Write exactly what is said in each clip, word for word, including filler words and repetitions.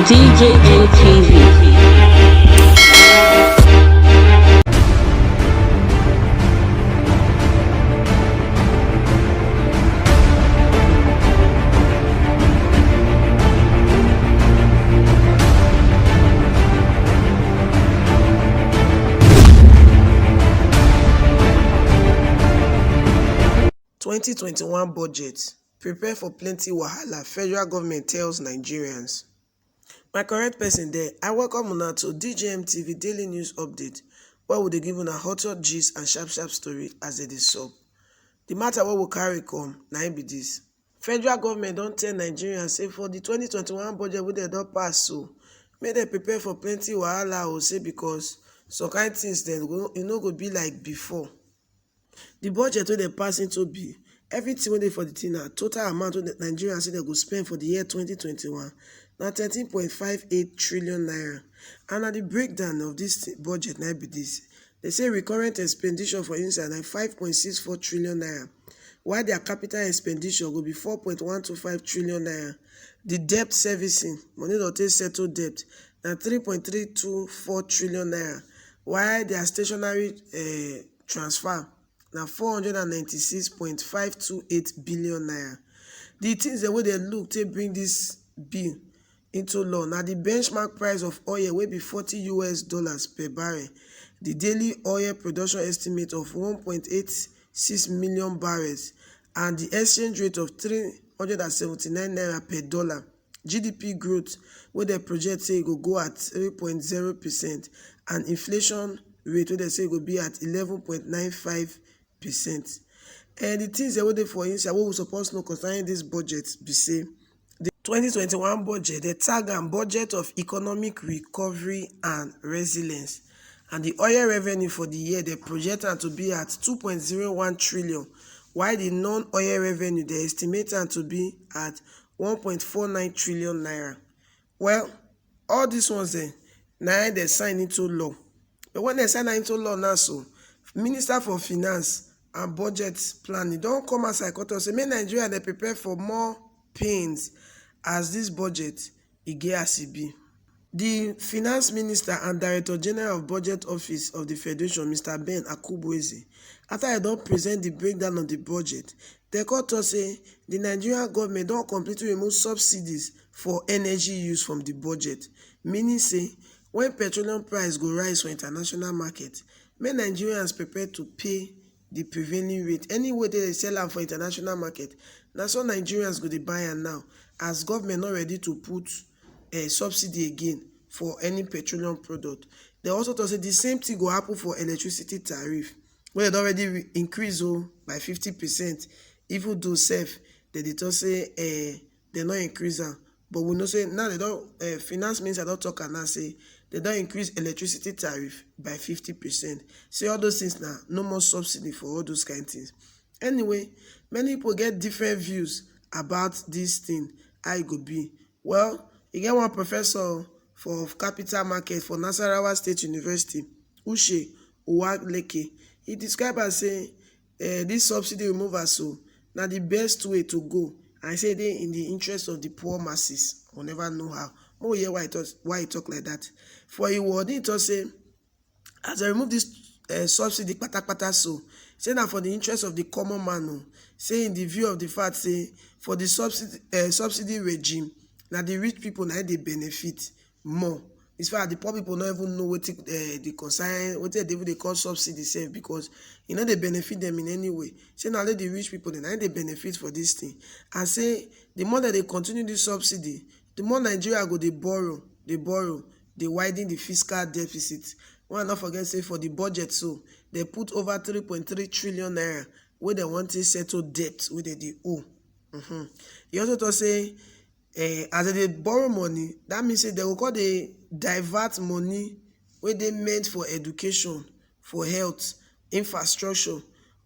D J N T V. Twenty twenty-one budget, prepare for plenty wahala, federal government tells Nigerians. My correct person there, I welcome una to D J M T V Daily News Update, where we dey give una hot hot gist and sharp sharp story as e dey sup. The matter wey we carry come, na im be this. Federal government don tell Nigerians say for the twenty twenty-one budget wey dem don pass so, make dem prepare for plenty wahala o, say because some kind things dem go, e no go be like before. The budget wey dem pass into bill, everything wey dey for the thing na total amount wey Nigerians say dem go spend for the year twenty twenty-one na thirteen point five eight trillion naira. And na the breakdown of this thi-, budget na be this. They say recurrent expenditure for inside na five point six four trillion naira, while their capital expenditure go be four point one two five trillion naira. The debt servicing, money to take settle debt, na three point three two four trillion naira, while their stationary, eh, transfer na four hundred and ninety-six point five two eight billion naira. The things dem wey dem look take bring this bill into law na the benchmark price of oil wey be forty U S dollars per barrel, the daily oil production estimate of one point eight six million barrels, and the exchange rate of three hundred and seventy-nine naira per dollar, G D P growth wey dem project say e go go at three point zero percent, and inflation rate wey dem say e go be at eleven point nine five percent. And the things dem wey dey for inside wey we suppose know concerning this budget be say the twenty twenty-one budget, dem tag am budget of economic recovery and resilience. And the oil revenue for the year, dem project am to be at two point zero one trillion, while the non-oil revenue, dem estimate am to be at one point four nine trillion naira. Well, all these ones dem, na im dem sign into law. But when dem sign am into law now so, Minister for Finance and Budget Planning don come outside come talk say make Nigeria dey prepare for more pains as this budget e get as e be. The Finance Minister and Director General of Budget Office of the Federation, Mister Ben Akubueze, after e don present the breakdown of the budget, dem come talk say the Nigerian government don completely remove subsidies for energy use from the budget, meaning say when petroleum price go rise for international market, make Nigerians prepare to pay the prevailing rate. Any way dem dey sell am for international market, na so Nigerians go dey buy am now, as government no ready to put, eh, subsidy again for any petroleum product. Dem also talk say the same thing go happen for electricity tariff, wey dem don already re-, increase o by fifty percent, even though sef dem dey talk say, eh, dem no increase am. But we know say now dem don, eh, Finance Minister don talk am now say dem don increase electricity tariff by fifty percent. Say all those things na no more subsidy for all those kind things. Anyway, many people get different views about this thing, how e go be. Well, e get one professor for capital market for Nasarawa State University, Uche Uwaleke. He describe am say, eh, this subsidy removal so na the best way to go. I say e dey in the interest of the poor masses. We never know how. Make we hear why he talk, why he talk like that. For him word, he talk say, as dem remove this, eh, subsidy patapata so, say na for the interest of the common man o. Say in the view of the fact say for the subsidy, eh, subsidy regime, na the rich people na im dey benefit more. In fact, the poor people no even know wetin, eh, the concern, wetin dem even dey call subsidy sef, because e no dey benefit them in any way. Say na only the rich people dem na im dey benefit for this thing. And say the more dem dey continue this subsidy, the more Nigeria go dey borrow, dey borrow, dey widen the fiscal deficit. Make we no forget say for the budget so, dem put over three point three trillion naira wey dem wan take settle debt wey dem dey owe. Mm-hmm. He also talk say, eh, as dem dey borrow money, that means say dem go come dey divert money wey dey meant for education, for health, infrastructure,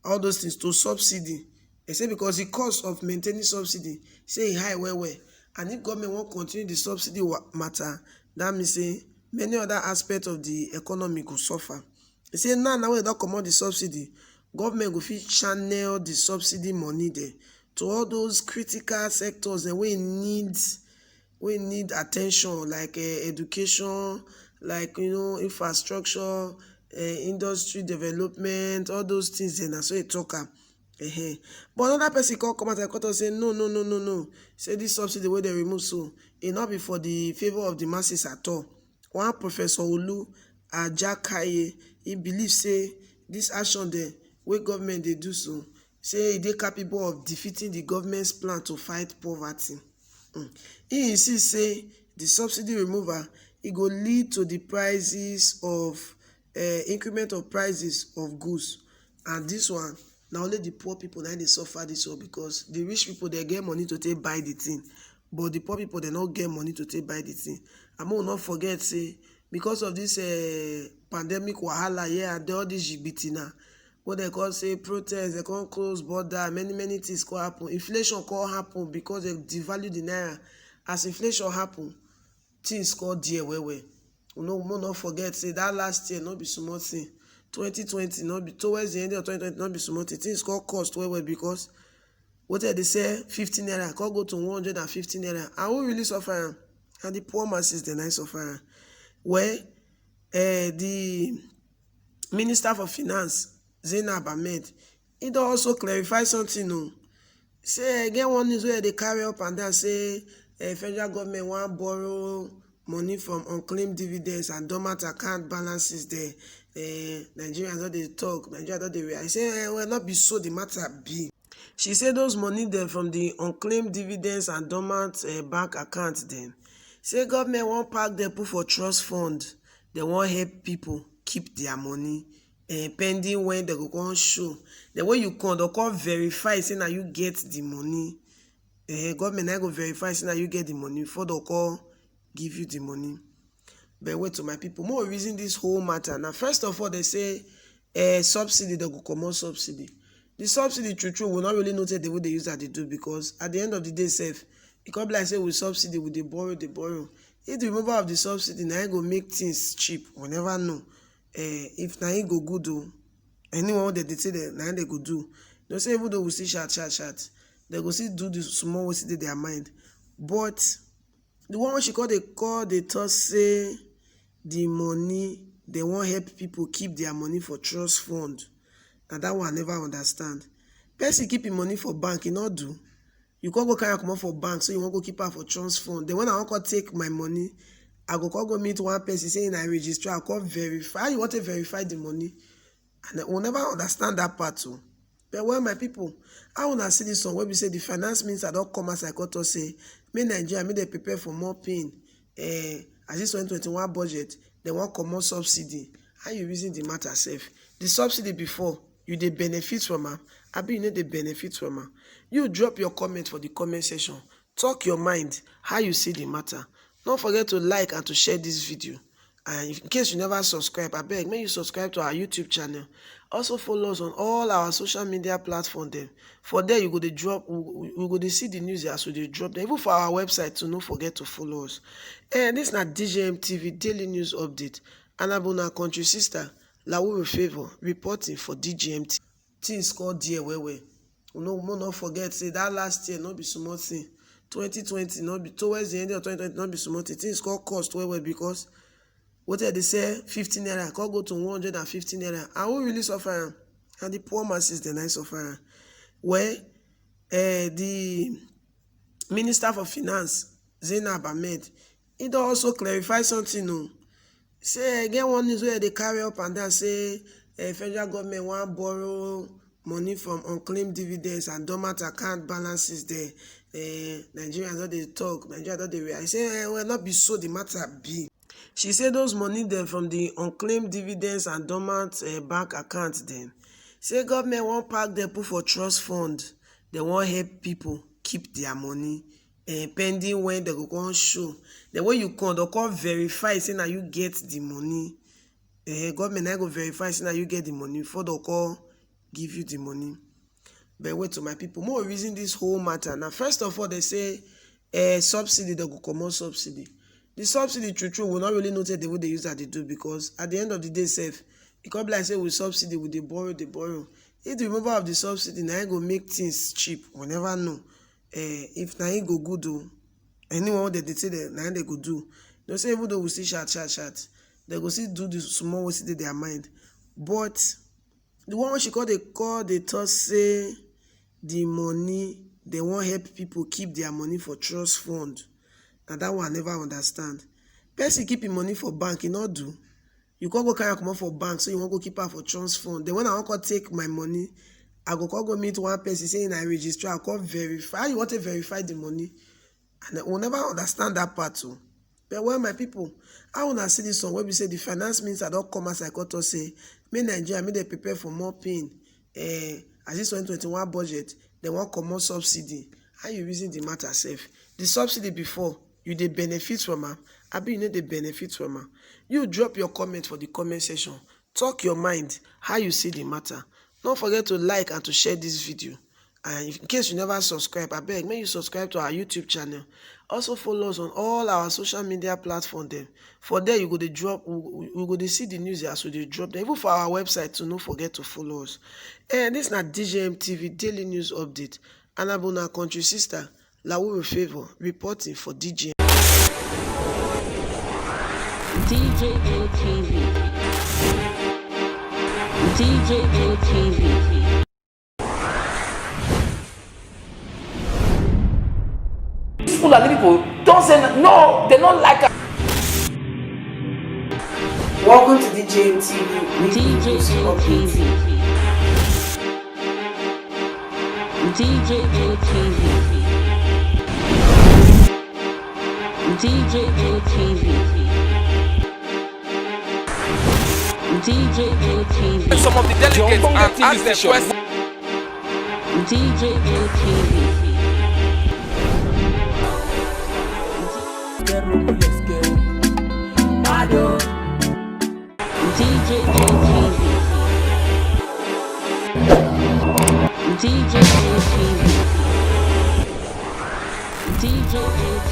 all those things to subsidy. They say because the cost of maintaining subsidy say e high well well, and if government wan continue the subsidy wa-, matter, that means say many other aspects of the economy go suffer. They say now, now wey dem don comot the subsidy, government go fit channel the subsidy money there to all those critical sectors dem wey need wey need attention, like, eh, education, like, you know, infrastructure, eh, industry development, all those things dem, na so e talk am. Ehen. But another person come come out and come talk say, "No, no, no, no, no. Say this subsidy wey dem remove so, e no be for the favour of the masses at all." One Professor Olu Ajakaye, he believe say this action dem wey government dey do so, say e dey capable of defeating the government's plan to fight poverty. Mm. He insist say the subsidy removal, e go lead to the prices of, eh, increment of prices of goods, and this one, na only the poor people na dey suffer this one, because the rich people, they get money to take buy the thing, but the poor people, they no get money to take buy the thing. And make we no forget say, because of this, eh, pandemic wahala here and all this jibiti now, wey dem come say protest, dem come close border, many, many things come happen. Inflation come happen because dem devalue the naira. As inflation happen, things come dear well well. We no, we no forget say that last year no be small thing. Twenty twenty no be, towards the end of twenty twenty no be small thing. Things come cost well well, because wetin dem dey sell fifty naira come go to one hundred and fifty naira. And who really suffer am? And the poor masses dem na suffer am. Well, eh, the Minister for Finance, Zainab Ahmed, he don also clarify something o. Say e get one news wey dey carry up and down, say, eh, federal government wan borrow money from unclaimed dividends and dormant account balances there. Eh, Nigerians don dey talk, Nigerians don dey react. Say, eh, well, no be so the matter be. She say those money dem from the unclaimed dividends and dormant, eh, bank account dem, say government wan pack dem put for trust fund. Dem wan help people keep their money, eh, pending when dem go come show. Then when you come, dem come verify say na you get the money. Eh, government na go verify say na you get the money before dem come give you the money. But wait, to my people, make we reason this whole matter. Now, first of all, dem say, eh, subsidy, dem go comot subsidy. The subsidy, true, true, we no really know the way dem use that dey do, because at the end of the day sef, e come be like say with subsidy, we dey borrow, dey borrow. If the removal of the subsidy na e go make things cheap, we never know. Eh, if na e go good o, anyone wey dem dey say dem, na e dem go do. Dem say even though we still shout, shout, shout, dem go still do the small wey still dey their mind. But the one wey she call dey call dey talk say the money, dem wan help people keep their money for trust fund. Na that one I never understand. Person keep im money for bank, e no do. You come go carry am comot for bank, so you wan go keep am for trust fund. Then when I wan come take my money, I go come go meet one person say na registrar, I come verify. How you wan take verify the money? And I will never understand that part o. But well, my people, how una see this one wey be say the finance minister don come outside come talk say make Nigeria, make dem prepare for more pain. Eh, as this twenty twenty-one budget, dem wan comot subsidy. How you reason the matter sef? The subsidy before, you dey benefit from am, abi you no dey benefit from am? You drop your comment for the comment section. Talk your mind, how you see the matter. No forget to like and to share this video. And if, in case you never subscribe, abeg, make you subscribe to our YouTube channel. Also follow us on all our social media platform dem. For there, you go dey drop, we, we, we go dey see the news as we dey drop dem. Even for our website too, no forget to follow us. Eh, this na D J M T V Daily News Update. And I be una country sister, Lawuru Favour, reporting for D J M T V. Things come dear well well. We no, we no forget say that last year no be small thing. Twenty twenty no be, towards the end of twenty twenty no be small thing. Things come cost well well, because wetin dem dey sell fifty naira come go to one hundred and fifty naira. And who really suffer am? And the poor masses dem na suffer am. Well, eh, the Minister for Finance, Zainab Ahmed, he don also clarify something o. Say e get one news wey dey carry up and down, say, eh, federal government wan borrow money from unclaimed dividends and dormant account balances there. Eh, Nigerians don dey talk, Nigerians don dey react. Say, eh, well, no be so the matter be. She say those money dem from the unclaimed dividends and dormant, eh, bank account dem, say government wan pack dem put for trust fund. Dem wan help people keep their money, eh, pending when dem go come show. Then when you come, dem come verify say na you get the money. Eh, government na go verify say na you get the money before dem come give you the money. But wait, to my people, make we reason this whole matter. Now, first of all, dem say, eh, subsidy, dem go comot subsidy. The subsidy, true, true, we no really know the way dem use that dey do, because at the end of the day sef, e come be like say with subsidy, we dey borrow, dey borrow. If the removal of the subsidy na e go make things cheap, we never know. Eh, if na e go good o, Anyone wey dem dey say dem, na im dem go do. Dem say even though we still shout, shout, shout, dem go still do the small wey still dey their mind. But the one wey she call dey call dey talk say the money, dem wan help people keep their money for trust fund. Na that one I never understand. Person keep im money for bank, e no do. You come go carry am comot for bank, so you wan go keep am for trust fund. Then when I wan come take my money, I go come go meet one person say na registrar, I come verify. How you wan take verify the money? And I will never understand that part too. But well, my people, how una see this one wey be say the finance minister don come outside come talk say make Nigeria, make dem prepare for more pain. Eh, as this twenty twenty-one budget, dem wan comot subsidy. How you reason the matter sef? The subsidy before, you dey benefit from am, abi you no dey benefit from am? You drop your comment for the comment section. Talk your mind, how you see the matter. Don't forget to like and to share this video. And if, in case you never subscribe, abeg make you subscribe to our YouTube channel. Also follow us on all our social media platform dem. For there you go dey drop, we, we, we go dey see the news as we dey drop dem. Even for our website too, no forget to follow us. And this na D J M T V Daily News Update. And I be una country sister, Lawuru Favour, reporting for D J M. D J M T V. D J M T V. These Fulani people don't say n-, no, they don't like us. Welcome to D J M T V. D J M T V. D J M T V. D J M T V. D J M T V. Some of the delegates and ask them questions. D J M T V. D J M T V. D J M T V. D J M T V.